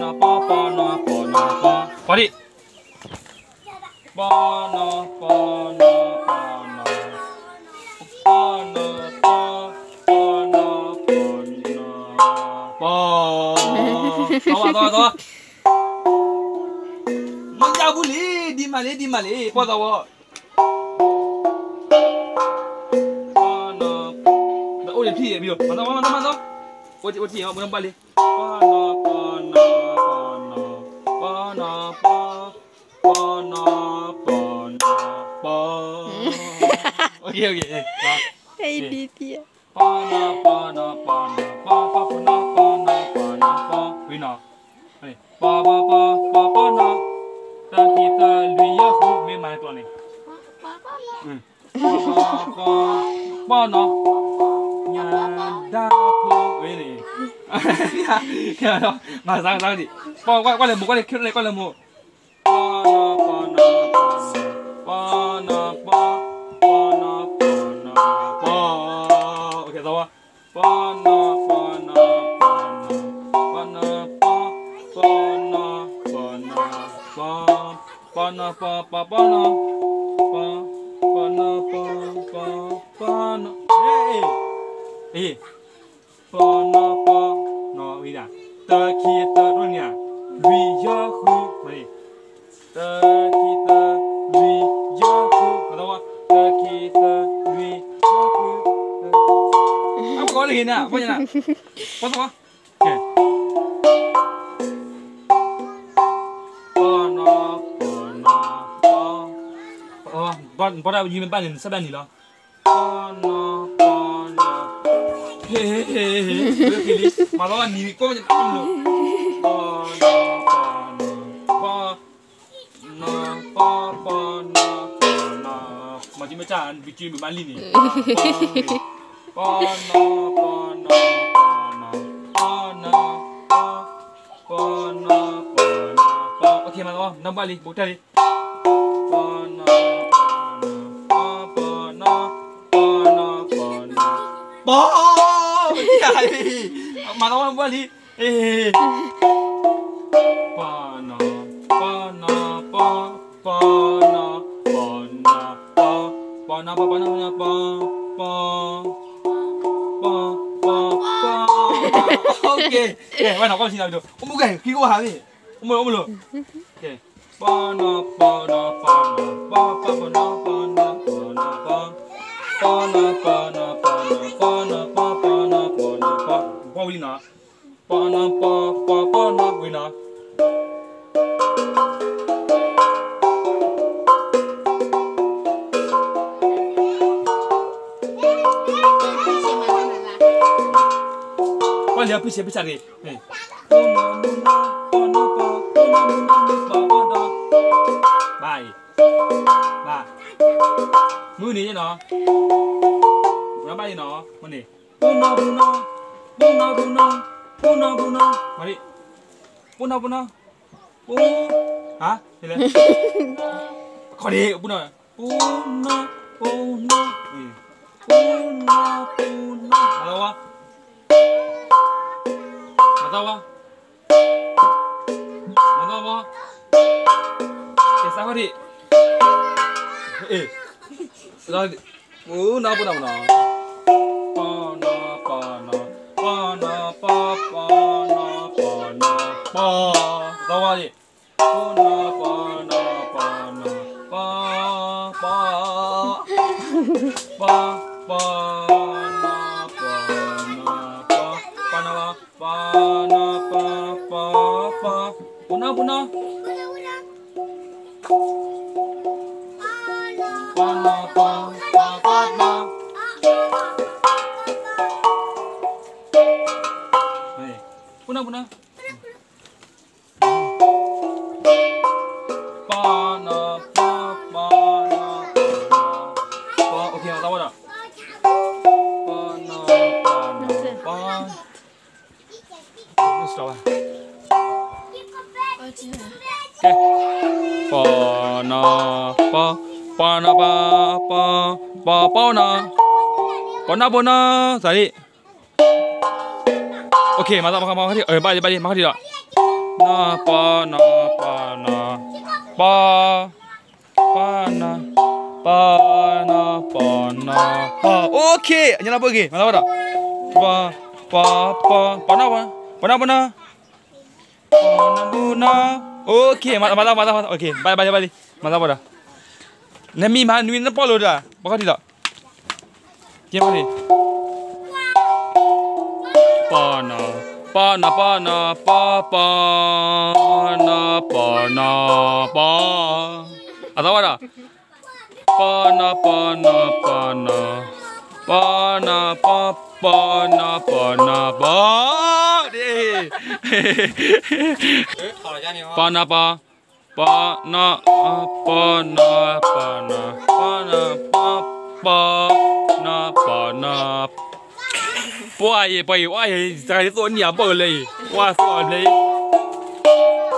ပီ ပီ နီၤ ပီ နီၤ ပီ ပီ ဒံး ပီ နီၤ ပီ နီၤ ပီ နီၤ ပီ နီၤ ပီ ပီ နီၤ ပီ နီၤ ပီ သီဝါ သီဝါ သီဝါ မ့ၢ်ယါဘူးလံ ဒံးမးလံ ဒံးမးလံ ပီသီဝါ ပီ နီၤ အိၣ်ဒံးထံၣ်ယဲၢ်ဘံၣ် မၤသီ မၤသီ မၤသီ အိၣ်ထံၣ် အိၣ်ထံၣ် အိၣ်ထံၣ် အိၣ်ထံၣ် ပီ နီၤ ပီ နီၤ ပီ နီၤ ပီ နီၤ ပီ ပီ နီၤ ပီ နီၤ ပီ OK OK ပီ နီၤ ပီ နီၤ ပီ နီၤ ပီ ပီ ပီ နီၤ ပီ နီၤ ပီ နီၤ ပီ ဝံၤနီၤ ပီ ပီ ပီ ပီ ပီ နီၤ တၢ ခံ သၢ လွံၢ် ယဲၢ် ဃု မ့ၢ်မၤကျိးန့ၣ် ပီ ပီ ပီ နီၤ ညါ ဒၣ် ဖိ ဝဲန့ၣ် မၤစၢ်ကစၢ်ဒံး ပီ ကွၢ်လၢမိၢ် ကွၢ်လၢမိၢ် ပီ နီၤ ပီ နီၤ ပီ နီၤ ပီ ပီ နီၤ ပီ နီၤ ပီ OK သီဝါ ပီ နီၤ ပီ နီၤ ပီ နီၤ ပီ နီၤ ပီ ပီ နီၤ ပီ ပီ နီၤ ပီ ပီ ပီ နီၤ ပီ ပီ နီၤ ပီ ပီ ပီ နီၤ အ့ ပီ နီၤ ပီ နီၤ ဝံၤဒၣ် တၢ ခံ သၢ ဒိၣ်န့ၣ် လွံၢ် ယဲၢ် ဃု မၤန့ၣ် တၢ ခံ သၢ လွံၢ် ယဲၢ် ဃု ပသီဝါ တၢ ခံ သၢ လွံၢ် ယဲၢ် ဃု အပကီးလၢဟ့ၣ်နၤ ပီညါနၤ ပသီဝါ ပီ နီၤ ပီ နီၤ ပီ ပီ နပီတၢ်ယံၤမ့ၢ်ဘၣ်န့ၣ် နဆၢဘၣ်နံၤလီၤ ပီ နီၤ ပီ နီၤ ဟ့ၣ် ဟ့ၣ် ဟ့ၣ် ဟ့ၣ် မၤသီဝါနံၤ ကိးမ့ၢ်တၢ်မနုၤ ပီ နီၤ ပီ နီၤ ပီ နီၤ ပီ ပီ နီၤ ပီ နီၤ မၤကမ့ၢ်တၢ် နဘံကမ့ၢ်ဘၣ်လံန့ၣ် ပီ နီၤ ပီ နီၤ ပီ နီၤ ပီ နီၤ ပီ ပီ နီၤ ပီ နီၤ ပီ OK မၤသီဝါ နဘၣ်လံ ဘူးတၢ်လံ ပီ နီၤ ပီ နီၤ ပီ ပီ နီၤ ပီ နီၤ ပီ နီၤ ပီ မၤသီဝါ နဘၣ်လံ အ့ ပီ နီၤ ပီ နီၤ ပီ ပီ နီၤ ပီ နီၤ ပီ ပီ နီၤ ပီ ပီ နီၤ ပီ ပီ ပီ ပီ ပီ OK ကဲ ဝဲနီၤ ပီ ဆံနီၤ အိၣ်မူကဲ ခံကဝၢ်ဟးမ့ၢ် အိၣ်မူ အိၣ်မူ ပီ နီၤ ပီ နီၤ ပီ နီၤ ပီ ပီ ပီ နီၤ ပီ နီၤ ပီ နီၤ ပီ ပီ နီၤ ပီ နီၤ ပီ နီၤ ပီ ပီ နီၤ ပီ ပီ ဝံၤနီၤ ပီ နီၤ ပီ ပီ ပီ နီၤ ဝံၤနီၤ ပီ လံ ပီ ဆံ ပီ ဆံ တဂ့ၤ ပီ နီၤ ပီ နီၤ ပီ ပီ နီၤ ပီ ပီ နီၤ ပီ ပီ ဒီး ဘၣ်အံၤ ဘၣ် မုၢ်န့ၣ်နီၤ ဘၣ်အံၤနီၤ မုၢ်န့ၣ် ပူနီၤပူနီၤ ပူနီၤပူနီၤ ပူနီၤပူနီၤ မၤဒံး ပူနီၤပူနီၤ ပူ ဟါ လဲၤ ခီဒံး ပူနီၤ ပူနီၤ ပူနီၤ ပူနီၤ ပူနီၤ မၤသီဝါ မၤသီဝါ မၤသီဝါ ကဲ စးခီဒံး အ့ ပူနီၤ ပူနီၤ ပူနီၤ ပီနီၤ ပီနီၤ ပီနီၤ ပီ ပီနီၤ ပီနီၤ ပီ သီဝါဒံး ပီနီၤ ပီနီၤ ပီနီၤ ပီ ပီ ပီ ပီနီၤ ပီနီၤ ပီ ပီနီၤ ပီ ပီ ပီ ပီ ပီ ပူနီၤ ပူနီၤ ပီနီၤ ပီ ပီ ပီ ပီ ပူနီၤ ပူနီၤ ပီနီၤ ပီ ပီနီၤ ပီနီၤ ပီ OK သီဝါဒီး ပီနီၤ ပီနီၤ ပီ ကဲ ပီနီၤ ပီ ပီနီၤ ပီ ပီ ပီနီၤ ပီနီၤ ပီနီၤ သးဒံး OK မၤသီ မၤခီ မၤခီဒံး ဘၣ်ဒံး ဘၣ်ဒံး မၤခီဒံးဒီး ပီနီၤ ပီနီၤ ပီနီၤ ပီ ပီနီၤ ပီနီၤ ပီနီၤ ပီ OK ညါလီၤပဂ့ၤ မၤသးဝဲဒီး ပီ ပီ ပီ ပီနီၤ ပီနီၤ ပီနီၤ ပီနီၤ ပီနီၤ OK မၤသး မၤသး OK ဘၣ်လံ ဘၣ်လံ မၤသးဝဲဒီး နမံၤမၤနွံနပီၢ်လိာ်တၢ် ပှၤခီၣ်ထံးလီၤ ကဲမ့ၢ်န့ၣ် ပီနီၤ ပီနီၤ ပီနီၤ ပီ ပီနီၤ ပီနီၤ ပီ အသးဝဲဒီး ပီနီၤ ပီနီၤ ပီနီၤ ပီနီၤ ပီ ပီနီၤ ပီနီၤ ပီ ဒ် ပီနီၤ ပီ ပီနီၤ ပီနီၤ ပီနီၤ ပီနီၤ ပီ ပီနီၤ ပီနီၤ ပှၤအံၤ ပှၤအံၤ ဝဲအံၤ တဂၤဒ်သိးနံၣ်အဘၢၣ်လၢအံၤ ဝဲသိးအဘျဲၣ်